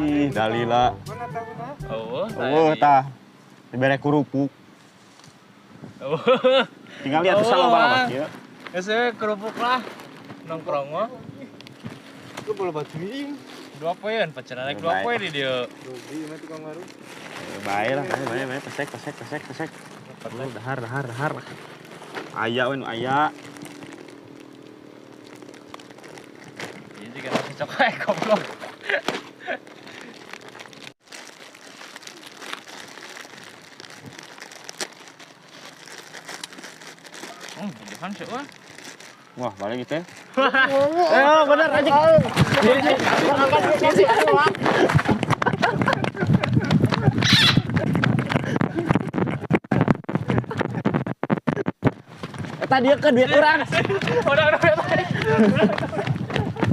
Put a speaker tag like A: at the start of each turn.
A: Ih, dalila.
B: Oh,
A: Oh, tah. Dibere kerupuk.
B: Oh.
A: Tinggal lihat tuh
B: Oh,
A: loba
B: ah.
A: kieu.
B: Geus we kerupuk lah. Nongkrong mah.
C: Lu boleh batuin.
B: Dua poin, pacaran rek dua
A: Baik.
B: poin di dieu.
C: Rugi mah tukang warung.
A: Bae lah, bae bae bae pesek pesek pesek pesek. Oh, dahar dahar dahar. Aya we nu aya.
B: Ieu juga nasi coklat goblok. Jangan sih, wah.
A: Wah, balik gitu ya. Eh, bener anjing. Eta dia ke duit urang.
B: Udah, udah, udah.